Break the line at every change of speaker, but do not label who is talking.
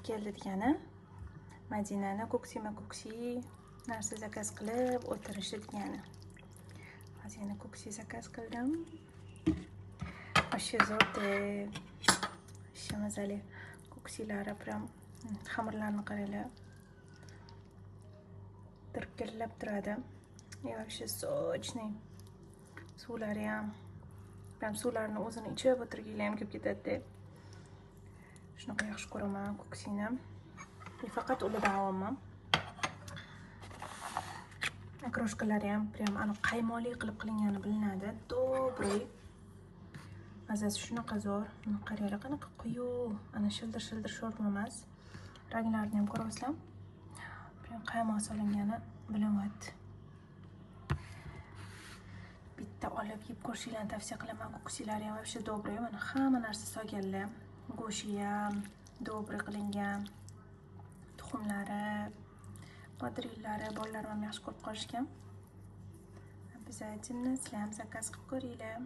Keldi degani, Madinani ko'ksima ko'ksi narsa заказ qilib o'tirishi degani. Hozir yana ko'ksi заказ qildim. Вообще zo'r, вообще mazali ko'ksilari. Прям xamirlarni qaranglar, tirkillab turadi и вообще сочный. Suvlari ham прям, suvlarini o'zini ichib o'tirginglar ham kelib ketadida. Shunaqa yaxshi ko'raman ko'ksini и faqat ulardan olyapman. Окрошка lari ham прям aniq qaymoqli qilib qilingani bilinadi, добрый, mazasi shunaqa zo'r. Buni qaranglar, qanaqa quyuq, ana shildir shildir sho'rva emas. Ranglarini ham ko'ryapsizlar, прям qaymoq solingani bilinyapti. Bitta olib yeb ko'rishinglarni tavsiya qilaman. Ko'ksilari ham вообще добрый. Mana, hamma narsa solganlar, go'shti ham добрый qilingan, tuxumlari, bodringlari. Bolalarim ham yaxshi ko'rib qolishgan. Обязательно sizlar ham заказ qilib ko'ringlar.